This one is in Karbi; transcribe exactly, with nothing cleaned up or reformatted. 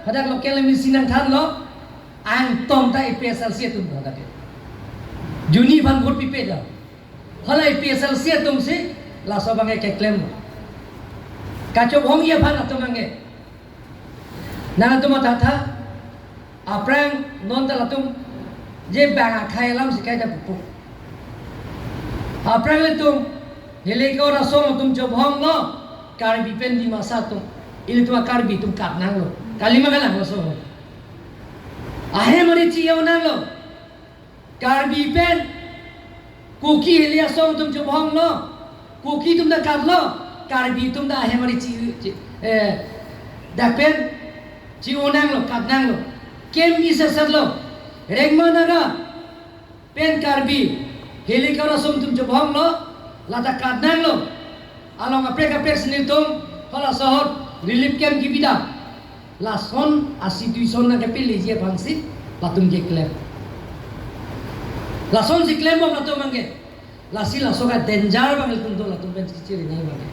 Hadak local M A C nangthanlo, angtong ta A P H L C atum hadak. Juni aphan vote pipe ta. Hala A P H L C atum si laso abangke keklem. Kachobhong aphan atum abangke. Nangtum mathatha, aphrang non ta latum je bang akhei alam si kaita pupo. Aphrang ilitum, Heliakor asong atum chobhonglo, Karbi pen Dimasa atum, ilitum Karbi atum katnanglo. Kalima kalang laso. Ahem ari chi-o nanglo. Karbi pen Kuki Heli asong atum chobhonglo, Kuki atum ta katlo, Karbi atum ta ahem ari chi, chi, eh, dak pen chi-o nanglo, katnanglo. Kem bi sesatlo. Rengma Naga pen Karbi Heliakor asong atum chobhonglo, lata katnanglo. Along kaprek kaprek si nelitum hala ahut relief camp kebi dam. Lason a-situation nangkepaleji aphansi latum keklem. Lasonsi klembom latum abangke. Lasi laso ka danger abang ilitum do, latum pen chichiri nai abangke.